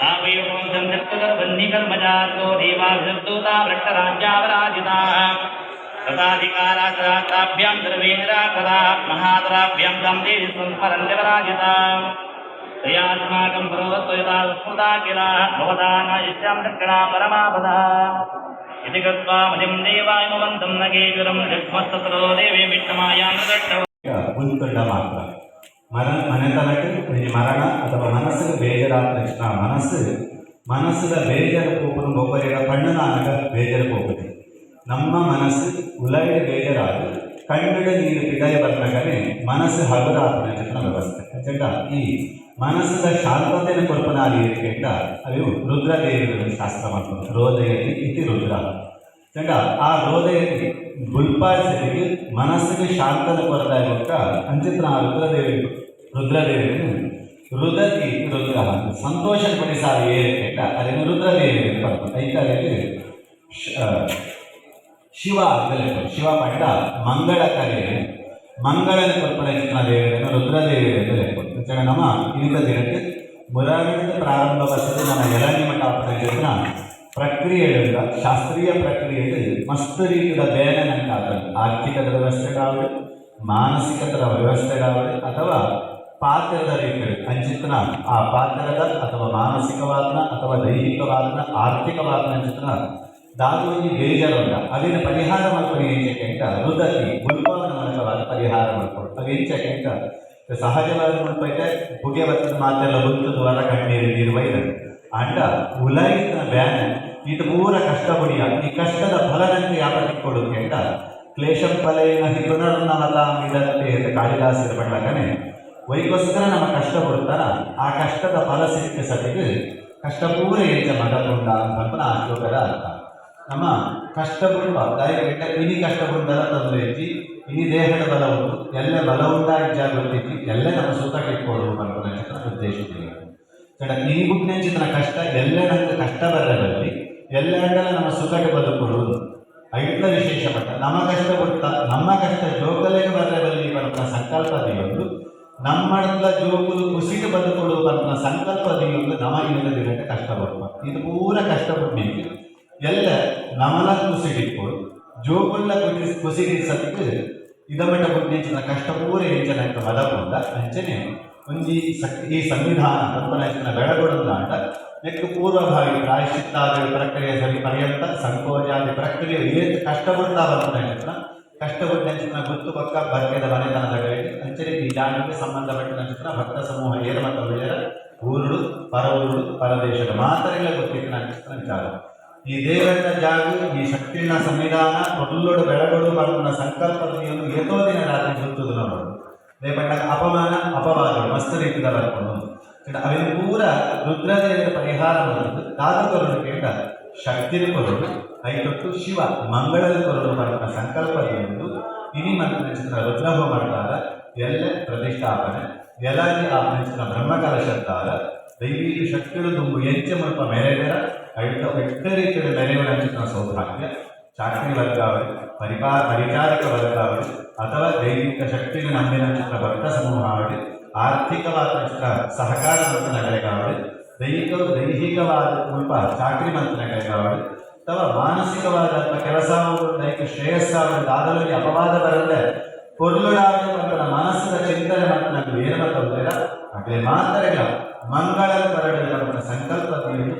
आवयोगं चक्षुर्वह्निकर्मजातो देवाभिर्दूता भ्रष्टराज्यावराजिताः तथाधिकाराभ्यां सर्वेन्द्राकदा महातराभ्यां तं देवी संस्मरन्त्यपराजिता तयास्माकं पर्वत्वयता स्मृता किल भवता नायिष्यां दक्षिणा परमापदः इति कृत्वा मतिं देवायमवन्तं न केजुरं जग्मस्ततो देवी विष्णुमायां दृष्टौ. ಬುಲ್ತುಂಡ ಮಾತ್ರ ಮರ ಮನೆತನಕ್ಕೆ ಒಂಜಿ ಮರಣ ಅಥವಾ ಮನಸ್ಸಿಗೆ ಬೇಜಾರಾದ ತಕ್ಷಣ ಮನಸ್ಸು ಮನಸ್ಸುದ ಬೇಜಾರು ಪೋಪುನು ಬೊಬ್ಬರಿಗ ಪಣ್ಣನಾನಗ ಬೇಜಾರು ಪೋಪುದೆ. ನಮ್ಮ ಮನಸ್ಸು ಉಲೈಡ್ ಬೇಜಾರಾದ ಕಣ್ಣುಡ ನೀರು ಪಿದಯ ಬರ್ನಗನೆ ಮನಸ್ಸು ಹಗುರಾಪುನ ವ್ಯವಸ್ಥೆ. ಅಂಚಂಡ ಈ ಮನಸ್ಸುದ ಶಾಂತತೆಯನ್ನು ಕೊರ್ಪನಾಲಿ ಏರ್ಕೆಂಡ ಅವು ರುದ್ರದೇವರು ಶಾಸ್ತ್ರ ಮಾಡ್ತಾರೆ. ರೋದಯತಿ ಇತಿ ರುದ್ರ ಚಂಡ. ಆ ರೋದಯತಿ ಬುಲ್ಪಾಸರಿಗೆ ಮನಸ್ಸಿಗೆ ಶಾಂತನ ಕೊರತಾಯ ಕೊಟ್ಟ ಅಂಚಿತ್ರ ಆ ರುದ್ರದೇವಿ ರುದ್ರದೇವಿಯನ್ನು ರುದತಿ ರುದ್ರ ಸಂತೋಷ ಪಡಿಸಾರ ಏರ್ಕೆಂಡ ಅದನ್ನು ರುದ್ರದೇವಿ ಅಂತ ಐಕಾರಿಗೆ ಶಿವ ಅಂತಲೇ. ಶಿವ ಪಂಡ ಮಂಗಳಕರೇ ಮಂಗಳನ ಕೊರ್ಪಣ ದೇವರನ್ನು ರುದ್ರದೇವಿ ಅಂತ ಲೆಕ್ಕ. ಅಂಚನೆ ನಮ್ಮ ಇನಿತ ದಿನಕ್ಕೆ ಮುರಾಗಿನಿಂದ ಪ್ರಾರಂಭ ಬರ್ತದೆ. ನಮ್ಮ ಎಲನಿ ಮಠ ಆಪಣ ಪ್ರಕ್ರಿಯೆಗಳಿಂದ ಶಾಸ್ತ್ರೀಯ ಪ್ರಕ್ರಿಯೆಯಲ್ಲಿ ಮಸ್ತ್ ರೀತಿಯ ಬೇನೆ ನಂಗೆ ಆರ್ಥಿಕದ ವ್ಯವಸ್ಥೆಗಾವಲಿ, ಮಾನಸಿಕತರ ವ್ಯವಸ್ಥೆಗಾವಲಿ ಅಥವಾ ಪಾತ್ರದ ರೀತಿಯಲ್ಲಿ ಅಂಚಿತನ ಆ ಪಾತ್ರದ ಅಥವಾ ಮಾನಸಿಕವಾದನ ಅಥವಾ ದೈಹಿಕವಾದನ ಆರ್ಥಿಕವಾದನ ಅಂಚಿತನ ದಾದು ಬೇಜಾರುಂಡ ಅವಿನ ಪರಿಹಾರ ಮಲ್ಪನೆ ಎಂಚೆಂಟ ರುದತಿ ಬುಲ್ಪವನ ಮೂಲಕವಾದ ಪರಿಹಾರ ಮಾಡ್ಕೊಡು. ಅವು ಎಂಚೆಂಟ ಸಹಜವಾದ ಮುಲ್ಪ ಐತೆ ಪುಗೆ ಬತ್ತದ ಮಾತೆಲ್ಲ ಬುಲ್ತದ ವರ ಕಣ್ಣೀರು ನೀರು ಬೈದ ಅಂಡ ಉಲೈತನ ಬ್ಯಾನ ಈತ ಪೂರ ಕಷ್ಟ ಪಡಿಯ ಈ ಕಷ್ಟದ ಫಲನಂತೆ ಯಾಪ ತಿಕ್ಕೊಡು ಅಂತ ಕ್ಲೇಶಂ ಫಲೇನ ಹಿ ಪುನರ್ನವತಾಂ ಇದತ್ತೆ ಅಂತ ಕಾಳಿದಾಸರ ಪಡ್ಲಕನೆ ವೈಗೋಸ್ಕರ ನಮ್ಮ ಕಷ್ಟ ಪಡ್ತಾರ. ಆ ಕಷ್ಟದ ಫಲ ಸಿಕ್ಕ ಸತಿಗೆ ಕಷ್ಟ ಪೂರ ಎಂಚ ಮದಪುಂಡ ಅಂತ ಆ ಶ್ಲೋಕದ ಅರ್ಥ. ನಮ್ಮ ಕಷ್ಟ ಬಿಡುವ ದಾಯ ಇನಿ ಕಷ್ಟ ಬುಂಡಲ ತೊಂದರೆ ಇಜ್ಜಿ. ಇನಿ ದೇಹದ ಬಲ ಉಂಟು, ಎಲ್ಲ ಬಲ ಉಂಡಾಗಿ ಜಾಗೃತಿ ಎಲ್ಲ ನಮ್ಮ ಸುಖ ಇಟ್ಕೊಳ್ಳುವ ಪನ್ಪುನ ಉದ್ದೇಶ. ಚಡ ಇನಿ ಬುಡ್ನೆಂಚಿತನ ಕಷ್ಟ ಎಲ್ಲ ನಂಗೆ ಕಷ್ಟ ಬರದಲ್ಲಿ ಎಲ್ಲ ಅಂಡಲ ನಮ್ಮ ಸುಖಕ್ಕೆ ಬದುಕೊಡುವುದು ಐಟ್ಲ ವಿಶೇಷ ಪಟ್ಟ. ನಮ್ಮ ಕಷ್ಟ ಬಿಡ್ತ ನಮ್ಮ ಕಷ್ಟ ಜೋಕಲೆಗೆ ಬರ್ರೆ ಬಲ್ಲಿ ಪನ್ಪುನ ಸಂಕಲ್ಪ ದಿಯೊಂದು ನಮ್ಮಡ್ಲ ಜೋಕುಲು ಕುಸಿಗೆ ಬದುಕೊಡುವ ಪನ್ಪುನ ಸಂಕಲ್ಪ ದಿಯೊಂದು ನಮ ಇನ್ನದ ದಿನಕ್ಕೆ ಕಷ್ಟ ಬರುವ ಇದು ಪೂರ ಕಷ್ಟ ಪಡ್ಬೇಕು. ಎಲ್ಲ ನಮಲ ಕುಸಿಡಿಕ್ಕೊಡು ಜೋಕುಲ್ಲ ಕುಸಿ ಕುಸಿಡಿಸಕ್ಕೆ ಇದಮಟ್ಟ ಬುಡ್ನೆಂಚಿನ ಕಷ್ಟ ಪೂರ ಎಂಚನ ಮದಪುಂಡ. ಅಂಚನೆ ಒಂಜಿ ಈ ಸಂವಿಧಾನ ಕಲ್ಪನೆ ಬೆಳಗೊಡುದಾಂಡ ನೆಕ್ಕು ಪೂರ್ವಭಾವಿ ಪ್ರಾಯಶ್ಚಿತ್ತಾದಿ ಪ್ರಕ್ರಿಯೆ ಸರಿ ಪರ್ಯಂತ ಸಂಕೋಚಾದಿ ಪ್ರಕ್ರಿಯೆ ಏತ್ ಕಷ್ಟ ಪಡ್ತಾ ಬರ್ತಾನೆ ಕಷ್ಟ ಪಡ್ನೆಂಚಿನ ಗುತ್ತು ಪಕ್ಕ ಬರ್ಕೆದ ಮನೆತನದ ಅಂಚನೆ ಈ ಜಾಗಕ್ಕೆ ಸಂಬಂಧಪಟ್ಟ ಭಕ್ತ ಸಮೂಹ ಏರು ಮತ್ತು ಉಳಿಯರ ಊರುಡು ಪರ ಊರುಡು ಪರದೇಶದ ಮಾತರೆಲ್ಲ ಗೊತ್ತಿತ್ತು ನಂಚಿನ ವಿಚಾರ. ಈ ದೇವರ ಜಾಗ ಈ ಶಕ್ತಿನ ಸಂವಿಧಾನ ಕೊಲ್ಲೊಡು ಬೆಳಗೊಡು ಪನ್ಪುನ ಸಂಕಲ್ಪದ ಏತೋ ದಿನ ರಾತ್ರಿ ಗೊತ್ತದು ನೋಡೋದು ರೇಪಂಡಾಗ ಅಪಮಾನ ಅಪವಾದಗಳು ಮಸ್ತ್ ರೀತಿದ ಬರ್ಕೊಂಡು ಅವಿನ ಪೂರ ರುದ್ರದೇವರ ಪರಿಹಾರ ಮಾಡೋದು ದಾದ ಕೊರಡು ಕೇಂದ್ರ ಶಕ್ತಿನ ಕೊರಡು ಐತೊಟ್ಟು ಶಿವ ಮಂಗಳದ ಕೊರಡು ಪನ್ಪುನ ಸಂಕಲ್ಪ ಒಂದು ಇನಿ ಮಂತ್ರ ರುದ್ರಹೋಮ ಎಲ್ಲ ಪ್ರತಿಷ್ಠಾಪನೆ ಎಲಾಜಿ ಆಪನಿಸಿದ ಬ್ರಹ್ಮಕಲಶತ್ತಾರ ದೈವಿಕ ಶಕ್ತಿಗಳು ತುಂಬು ಎಂಚೆ ಮುಲ್ಪ ಮೆರೆದರ ಐತ ಎಟ್ಟ ರೀತಿಯ ಮೆರೆಯುವ ಸೌಭಾಗ್ಯ ಚಾಕ್ರಿ ವರ್ಗಾವಣೆ ಪರಿಚಾರಕ ವರ್ಗಾವಣೆ ಅಥವಾ ದೈವಿಕ ಶಕ್ತಿಗೆ ನಂಬಿನ ಚಿತ್ರ ಭಕ್ತ ಸಮೂಹ ಆವಡಿ ಆರ್ಥಿಕವಾದ ಚಿತ್ರ ಸಹಕಾರ ಮಂತ್ರಗಳಿಗಾವಡಿ ದೈಹಿಕವಾದ ಮುಲ್ಪ ಚಾಕ್ರಿ ಮಂತ್ರಗಳಿಗಾವಡಿ ಅಥವಾ ಮಾನಸಿಕವಾದ ಕೆಲಸ ದೈಹಿಕ ಶ್ರೇಯಸ್ಸಾವಳಿ ದಾದಲಲ್ಲಿ ಅಪವಾದ ಬರದೆ ಪೊರ್ಲುಡಾವಳಿ ಮಂತ್ರನ ಮನಸ್ಸಿನ ಚಿಂತನೆ ಮಂತ್ರನ ಏನು ಮಾತಾಡ್ತೀರಾ ಅದೇ ಮಾತರೆಗಳ ಮಂಗಳ ಪರಡೆ ಸಂಕಲ್ಪ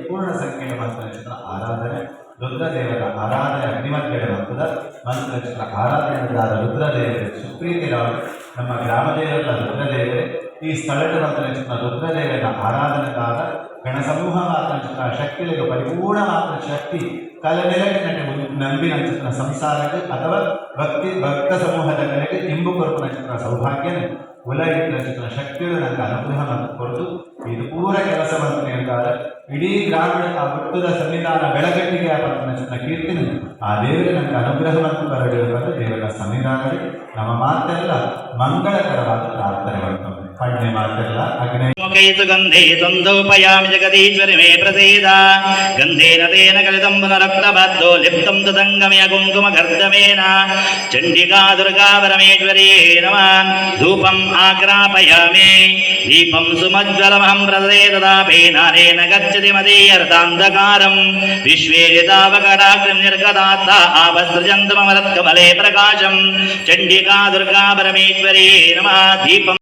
ಪೂರ್ಣ ಸಂಖ್ಯೆಯ ಮಂತ್ರ ಆರಾಧನೆ ರುದ್ರದೇವರ ಆರಾಧನೆ ಅಗ್ನಿಮಧ್ಯಡ ಮಂತ್ರದ ಮಂತ್ರ ಆರಾಧನೆ ರುದ್ರದೇವರ ಸುಪ್ರೀತಿರಾವ್ ನಮ್ಮ ಗ್ರಾಮದೇವರ ರುದ್ರದೇವರೇ ಈ ಸ್ಥಳದ ಮಂತ್ರ ರುದ್ರದೇವರ ಆರಾಧನೆದಾದ ಗಣಸಮೂಹ ಮಾತ್ರ ಶಕ್ತಿಗಳಿಗೆ ಪರಿಪೂರ್ಣ ಮಾತ್ರ ಶಕ್ತಿ ಕಲನೆಲಗೆ ನಟೆ ನಂಬಿನ ಚಿತ್ರ ಸಂಸಾರಕ್ಕೆ ಅಥವಾ ಭಕ್ತಿ ಭಕ್ತ ಸಮೂಹದ ಕಡೆಗೆ ಇಂಬು ಕೊರಪುನ ಚಿತ್ರ ಸೌಭಾಗ್ಯನ ಉಲಗಿನ ಚಿತ್ರ ಶಕ್ತಿಗಳು ನಂಗೆ ಅನುಗ್ರಹ ಕೊರತು ಇದು ಪೂರ ಕೆಲಸ ಮಂತ್ರಿ ಅಂತಾರೆ. ಇಡೀ ಗ್ರಾಮೀಣ ಆ ಹುಟ್ಟದ ಸನ್ನಿಧಾನ ಬೆಳಗಟ್ಟಿಗೆ ಆ ಪಂತನ ಚಿತ್ರ ಕೀರ್ತಿನ ಆ ದೇವರೇ ನಂಗೆ ಅನುಗ್ರಹ ಮತ್ತು ಬರಡಿರುವಂಥ ದೇವರ ಸನ್ನಿಧಾನದಲ್ಲಿ ನಮ್ಮ ಮಾತೆಲ್ಲ ಮಂಗಳಕರವಾದ ಪ್ರಾರ್ಥನೆ ಮಾಡ್ತವೆ. ಪಡ್ನೆ ಮಾತೆರ್ಲ ಅಗ್ನೇ ಮುಖೈ ಸುಗಂಧೈ ಸಂಧೂಪಯಾಮಿ ಜಗದೀಶ್ವರಿ ಮೇ ಪ್ರಸೀದ. ಗಂಧೇನ ತೇನ ಕಲಿತಂ ಪುನರಕ್ತಬದ್ಧೋ ಲಿಪ್ತಂ ತದಂಗಮಯ ಕುಂಕುಮಗರ್ಧಮೇನ. ಚಂಡಿಕಾ ದುರ್ಗಾ ಪರಮೇಶ್ವರೀ ನಮಃ. ಧೂಪಂ ಆಗ್ರಾಪಯಾಮಿ. ದೀಪಂ ಸುಮಜ್ವಲಮಹಂ ಪ್ರದದೆ ತದಾಪಿ ನಾನೇನ ಗಚ್ಚತಿ ಮದೀಯರ್ತಾಂಧಕಾರಂ. ವಿಶ್ವೇರಿತಾವಕಟಾಗ್ನಿಂ ನಿರ್ಗತಾತ್ತ ಆಪಸೃಜಂತು ಮಮ ರತ್ಕಮಲೆ ಪ್ರಕಾಶಂ. ಚಂಡಿಕಾ ದುರ್ಗಾ ಪರಮೇಶ್ವರೀ ನಮಃ. ದೀಪಂ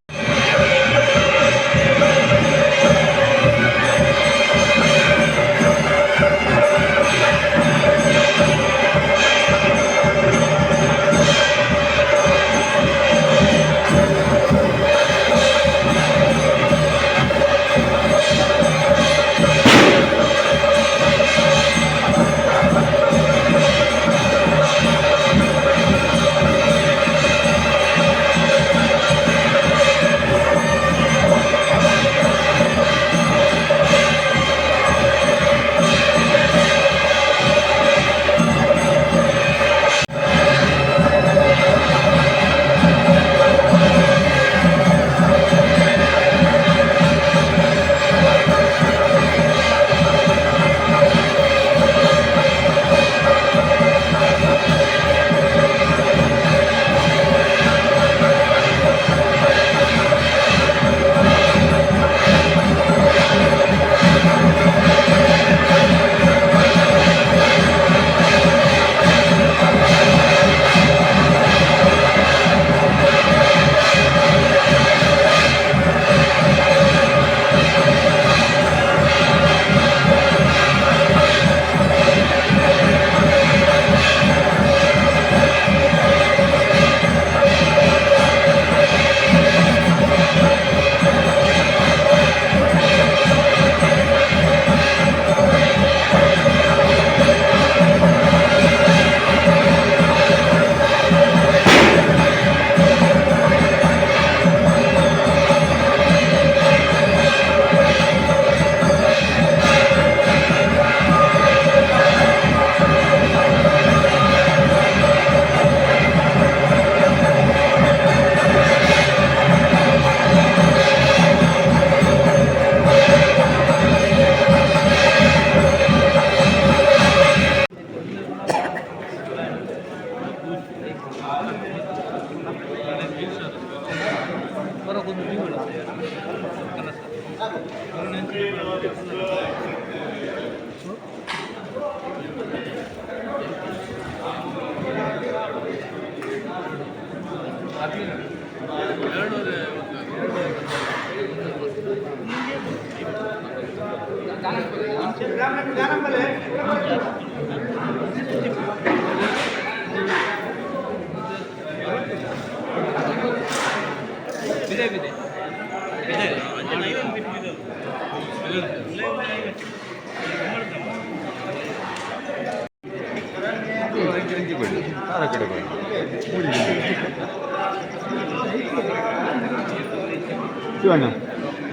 ಶಿವಣ್ಣ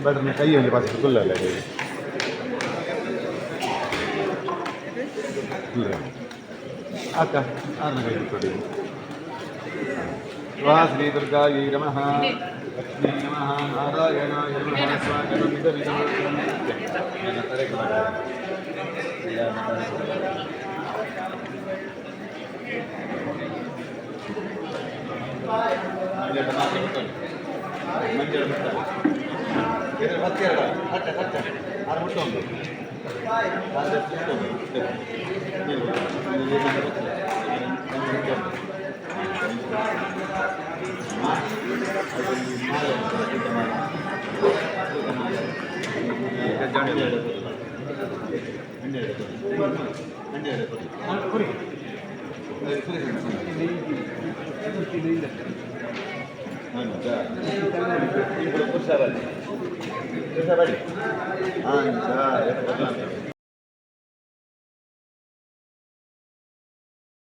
ಬಟ್ರನ್ನ ಕೈ ಒಂದು ಪಾಸ್ ಕುಲ್ಲಲ್ಲ ಅಕ್ಕ ಆರ್ನ ಕೈ ಕೊಡಿ. ವಾ ಶ್ರೀ ದುರ್ಗಾಯೈ ನಮಃ, ಲಕ್ಷ್ಮೀ ನಮಃ, ನಾರಾಯಣಾಯ ನಮಃ. ಸ್ವಾಗತಮಿದಮಿದಂ.